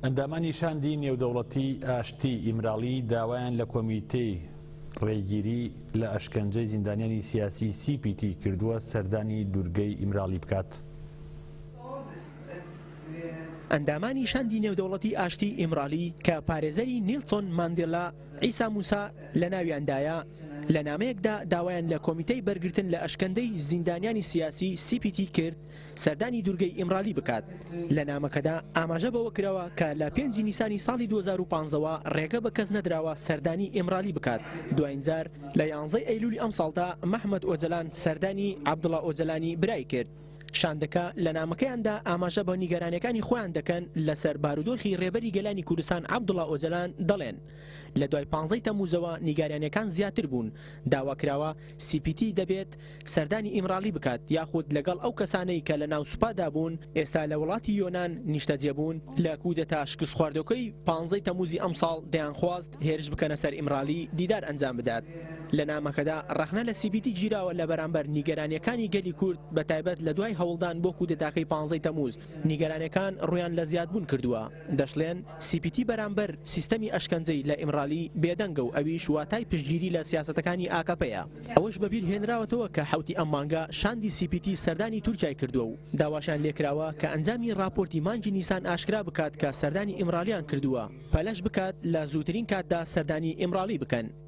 ئەندامانی شاندی نێودەوڵەتی ئاشتی ئیمراڵی داوایان لە کۆمیتەی ڕێگیری لە ئەشکەنجەی زیندانیانی سیاسی سی پی تی کردووە سەردانی دورگەی ئیمراڵی بکات. ئەندامانی شاندی نێودەوڵەتی ئاشتی ئیمرالی کە پارێزەری نیلسۆن ماندێلا، عیسا موسا لەناویاندایە، لە نامەیەکدا داوایان لە کۆمیتەی بەرگرتن لە ئەشکەنجەی زیندانیانی سیاسی سی پی تی کرد سەردانی دورگەی ئیمرالی بکات. لە نامەکەدا ئاماژە بەوە کراوە کە لە پێنجی نیسانی ساڵی 2015 وە ڕێگە بە کەس نەدراوە سەردانی ئیمرالی بکات. دوایین جار لە یانزەی ئەیلولی ئەمساڵدا مەحمەد ئۆجەلان سەردانی عەبدوڵا ئۆجەلانی برای کرد. شاندەکە لە نامەکەیاندا ئاماژە بە نیگەرانیەکانی خۆیان دەکەن لەسەر بارودۆخی ڕێبەری گەلانی کوردستان عەبدوڵا ئۆجەلان دەڵێن لە دوای پانزەی تەموزەوە نیگارانیەکان زیاتر بوون داواکراوە سی پی تی دەبێت سەردانی ئیمرالی بکات یاخود لەگەڵ ئەو کەسانەی کە لە ناو سوپادا بوون ئێستا لە وڵاتی یۆنان نیشتەجێ بوون لە کودەتا شکستخواردوەکەی پانزەی تەموزی ئەمساڵ دەیانخواست هێرش بکەنە سەر ئیمرالی دیدار ئەنجام بدات. لە نامەکەدا ڕەخنە لە سی پی تی گیراوە لە بەرامبەر نیگەرانیەکانی گەلی کورد بە تایبەت لە دوای هەوڵدان بۆ کودەتاکەی پانزەی تەموز نیگەرانیەکان ڕویان لە زیادبوون کردووە دەشڵێن سی پی تی بەرامبەر سیستەمی ئەشکەنجەی لە ئیمرالی بێدەنگە و ئەویش واتای پشتگیری لە سیاسەتەکانی ئاکەپەیە. ئەوەش بەبیر هێنراوەتەوە کە حەوتی ئەم مانگە شاندی سی پی تی سەردانی تورکیای کردووە و داواشیان لێکراوە کە ئەنجامی ڕاپۆرتی مانگی نیسان ئاشکرا بکات کە سەردانی ئیمرالیان کردووە پەلەش بکات لە زووترین کاتدا سەردانی ئیمرالی بکەن.